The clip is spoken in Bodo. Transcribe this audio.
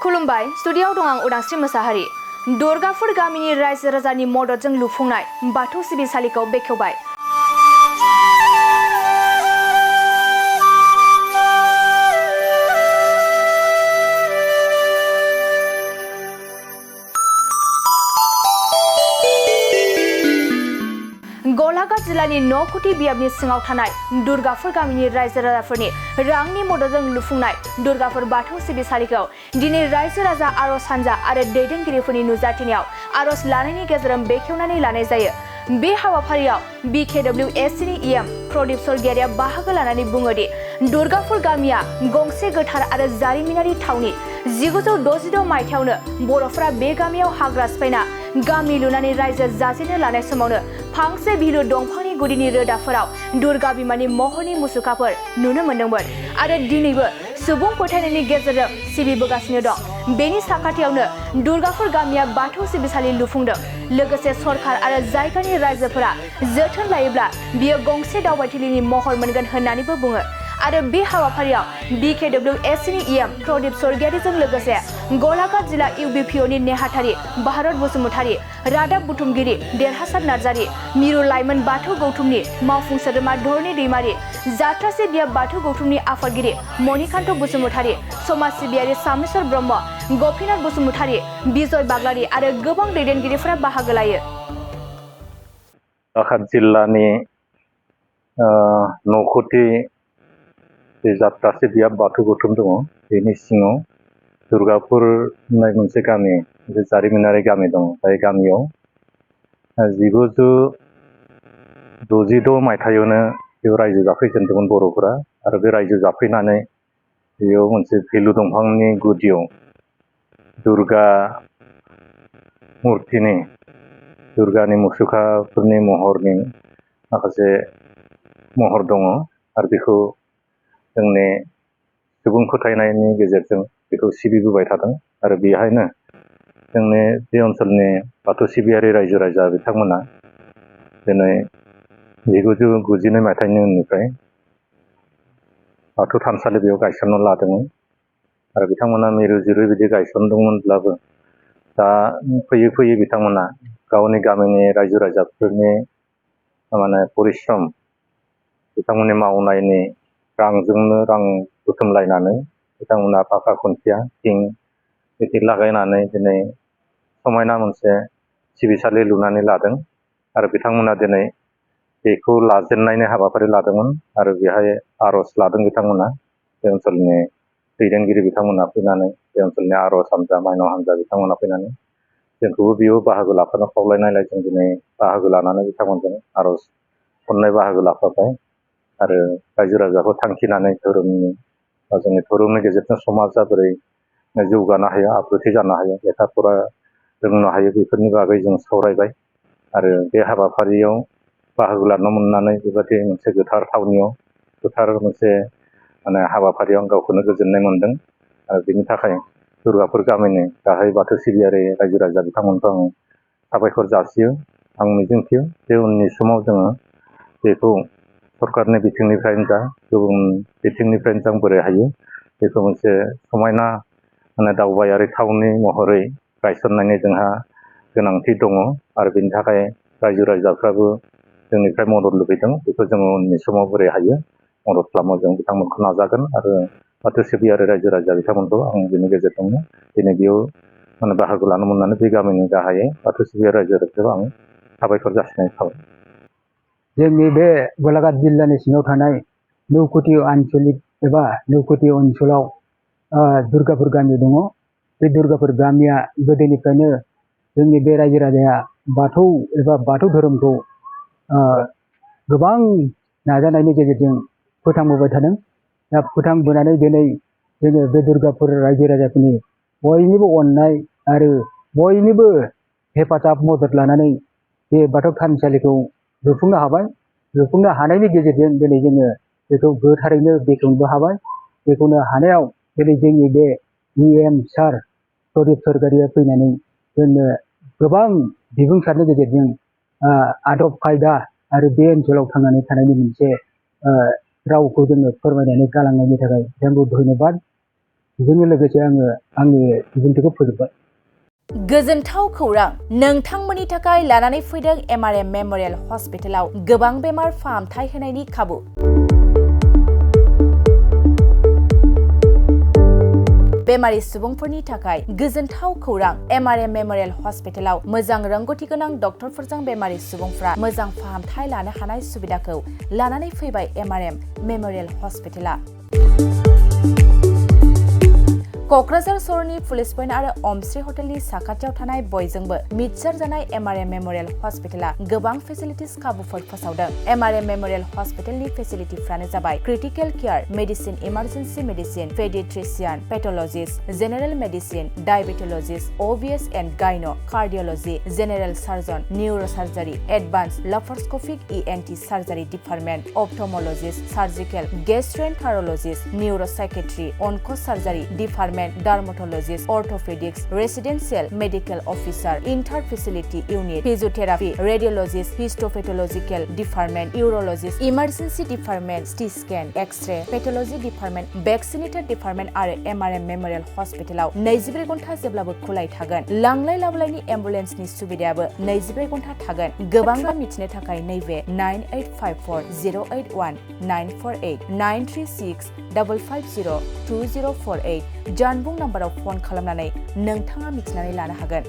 खुलुमबाय स्टुडियाव दं आं उदांस्रि मोसाहारि। दुर्गापुर गामिनि रायजो राजानि मददजों लुफुंनाय बाथौ सिबिसालिखौ बेखेवबाय। गलाघाट जिल्लानि न'कुथि बियाबनि सिङाव थानाय दुर्गापुर गामिनि रायजो राजाफोरनि रांनि मददजों लुफुंनाय दुर्गापुर बाथौ सिबिसालिखौ दिनै रायजो राजा आर'ज हानजा आरो दैदेनगिरिफोरनि नुजाथिनायाव आर'ज लानायनि गेजेरजों बेखेवनानै लानाय जायो। बे हाबाफारियाव BKWSनि EM प्रदीप सरगियारिया बाहागो लानानै बुङो दि दुर्गापुर गामिया गंसे गोथार आरो जारिमिनारि थावनि। 1966 मायथाइयावनो बर'फोरा बे गामियाव हाग्रा सिफायना गामि लुनानै रायजो जाजेननो लानाय समावनो फांसे बिलो दंफांनि गुदिनि रोदाफोराव दुर्गा बिमानि महरनि मुसुखाफोर नुनो मोन्दोंमोन आरो दिनैबो सुबुं फोथायनायनि गेजेरजों सिबिबोगासिनो दं। बेनि साखाथियावनो दुर्गापुर गामिया बाथौ सिबिसालि लुफुंदों। लोगोसे सरकार आरो जायगानि रायजोफोरा जोथोन लायोब्ला बियो गंसे दावबायथिलिनि महर मोनगोन होननानैबो बुङो। आरो बे हाबाफारियाव BKWSनि EM प्रदीप सरगियारिजों लोगोसे गलाघाट जिल्ला UBPOनि नेहाथारि भारत बसुमतारी, रादाब बुथुमगिरि देरहासार नार्जारी, मिरु लाइमोन बाथौ गौथुमनि मावफुं सोद्रोमा धरणी दैमारी, जात्रासि बियाब बाथौ गौथुमनि आफादगिरि मणिकान्त बसुमतारी, समाज सिबियारि सामेश्वर ब्रह्म, गपिनाथ बसुमतारी, बिजय बाग्लारी आरो गोबां दैदेनगिरिफोरा बाहागो लायो। गलाघाट जिल्लानि न'कुथि जात्रासि बियाब बाथौ गौथुम दङ। बेनि सिङाव दुर्गापुर होननाय मोनसे गामि, जारिमिनारि गामि दङ। बे गामियाव 1966 मायथाइयावनो बेयाव रायजो जाफैजेनदोंमोन बर'फोरा आरो बे रायजो जाफैनानै बेयाव मोनसे भेलु दंफांनि गुदियाव दुर्गा मुर्तिनि दुर्गानि मुसुखाफोरनि महरनि माखासे महर दङ आरो बेखौ जोंनि सुबुं फोथायनायनि गेजेरजों बेखौ सिबिबोबाय थादों आरो बेहायनो जोंनि बे ओनसोलनि बाथौ सिबियारि रायजो राजा बिथांमोना दिनै 1992 मायथाइनि उननिफ्राय बाथौ थानसालि बेयाव गायसनना लादोंमोन आरो बिथांमोना मिरु जिरु बिदि गायसनदोंमोनब्लाबो दा फैयै फैयै बिथांमोना गावनि गामिनि रायजो राजाफोरनि परिश्रम बिथांमोननि मावनायनि रांजोंनो रां बुथुमलायनानै बिथांमोना फाखा खुन्थिया थिं बिदि लागायनानै दिनै समायना मोनसे सिबिसालि लुनानै लादों आरो बिथांमोना दिनै बेखौ लाजेननायनि हाबाफारि लादोंमोन आरो बेहाय आर'ज लादों बिथांमोना। बे ओनसोलनि दैदेनगिरि बिथांमोना फैनानै बे ओनसोलनि आर'ज हान्जा माइनाव हान्जा बिथांमोना फैनानै जोंखौबो बेयाव बाहागो लाफानो खावलायनायलाय जों दिनै बाहागो लानानै बिथांमोनजों आर'ज खननाय बाहागो लाफाबाय आरो रायजो राजाखौ थांखिनानै धोरोमनि जोंनि धोरोमनि गेजेरजों समाजा बोरै जौगानो हायो, आब्रुथि जानो हायो, लेखा फरा रोंनो हायो, बेफोरनि बागै जों सावरायबाय आरो बे हाबाफारियाव बाहागो लानो मोननानै बेबायदि मोनसे गोथार थावनियाव गोथार मोनसे हाबाफारियाव आं गावखौनो गोजोननाय मोनदों आरो बेनि थाखाय दुर्गापुर गामिनि गाहाय बाथौ सिबियारि रायजो राजा बिथांमोनखौ आं साबायखर जासियो। आं मिजिंथियो जे उननि समाव जोङो बेखौ सरकारनि बिथिंनिफ्रायनो जा गुबुन बिथिंनिफ्रायनो जों बोरै हायो बेखौ मोनसे समायना दावबायारि थावनि महरै गायसननायनि जोंहा गोनांथि दङ आरो बेनि थाखाय रायजो राजाफ्राबो जोंनिफ्राय मदद लुबैदों। बेखौ जोङो उननि समाव बोरै हायो मदद खालामो जों बिथांमोनखौ नाजागोन आरो बाथौ सिबियारि रायजो राजा बिथांमोनखौ आं बेनि गेजेरजोंनो दिनै बेयाव बाहागो लानो मोननानै बे गामिनि गाहायै बाथौ सिबियारि रायजो राजाखौ आं साबायखर जासिनाय थाबाय। जोंनि बे गलाघाट जिल्लानि सिङाव थानाय नौकुथि आन्चलिक एबा नौकुथि ओनसोलाव दुर्गापुर गामि दङ। बे दुर्गापुर गामिया गोदोनिफ्रायनो जोंनि बे रायजो राजाया बाथौ एबा बाथौ धोरोमखौ गोबां नाजानायनि गेजेरजों फोथांबोबाय थादों। दा फोथांबोनानै दिनै जोङो बे दुर्गापुर रायजो राजाफोरनि बयनिबो अननाय आरो बयनिबो हेफाजाब मदद लानानै बे बाथौ थानसालिखौ लुफुंनो हाबाय। लुफुंनो हानायनि गेजेरजों दिनै जोङो बेखौ गोथारैनो बेखेवनोबो हाबाय। बेखौनो हानायाव दिनै जोंनि बे EM सार प्रदीप सरगियारिया फैनानै जोंनो गोबां बिबुंसारनि गेजेरजों आदब खायदा आरो बे ओनसोलाव थांनानै थानायनि मोनसे रावखौ जोंनो फोरमायनानै गालांनायनि थाखाय जोंखौ धन्यबाद। बेजोंनो लोगोसे आङो आंनि बिबुंथिखौ फोजोबबाय। गोजोनथाव खौरां नोंथांमोननि थाखाय लानानै फैदों एमआरएम मेमोरियेल हस्पिटालाव गोबां बेमार फाहामथाय होनायनि खाबु। बेमारि सुबुंफोरनि थाखाय गोजोनथाव खौरां एमआरएम मेमोरियेल हस्पिटालाव मोजां रोंगौथि गोनां डक्टरफोरजों बेमारि सुबुंफ्रा मोजां फाहामथाय लानो हानाय सुबिदाखौ लानानै फैबाय एमआरएम मेमोरियेल हस्पिटाला। क'क्राझार सहरनि पुलिस पइन्ट आरो अमश्री हटेलनि साखाथियाव थानाय बयजोंबो मिथिसार जानाय एमआरएम मेमोरियेल हस्पिटाला गोबां फेसिलिटिस खाबुफोर फोसावदों। एमआरएम मेमोरियेल हस्पिटालनि फेसिलिटिफ्रानो जाबाय critical care medicine, emergency medicine, paediatrician, pathologist, general medicine, diabetologist, OBS and gynae, cardiology, general surgeon, neurosurgery, advance laparoscopic ENT surgery department, ophthalmologist, surgical, gastroenterologist, neuropsychiatry, onco surgery department, dermatologist, orthopaedics, residential medical officer, inter facility unit, physiotherapy, radiologist, histopathological department, urologist, emergency department, CT scan, X-ray, pathology department, vaccinator department आरो एमआरएम मेमोरियल हस्पिटालाव 24 घन्टा जेब्लाबो खुलाय थागोन। लांलाय लाबोलायनि एम्बुलेन्सनि सुबिदायाबो 24 घन्टा थागोन। गोबां मिथिनो थाखाय नैबे 9854081948 936550204 जानबुं नाम्बाराव फन खालामनानै नोंथाङा मिथिनानै लानो हागोन।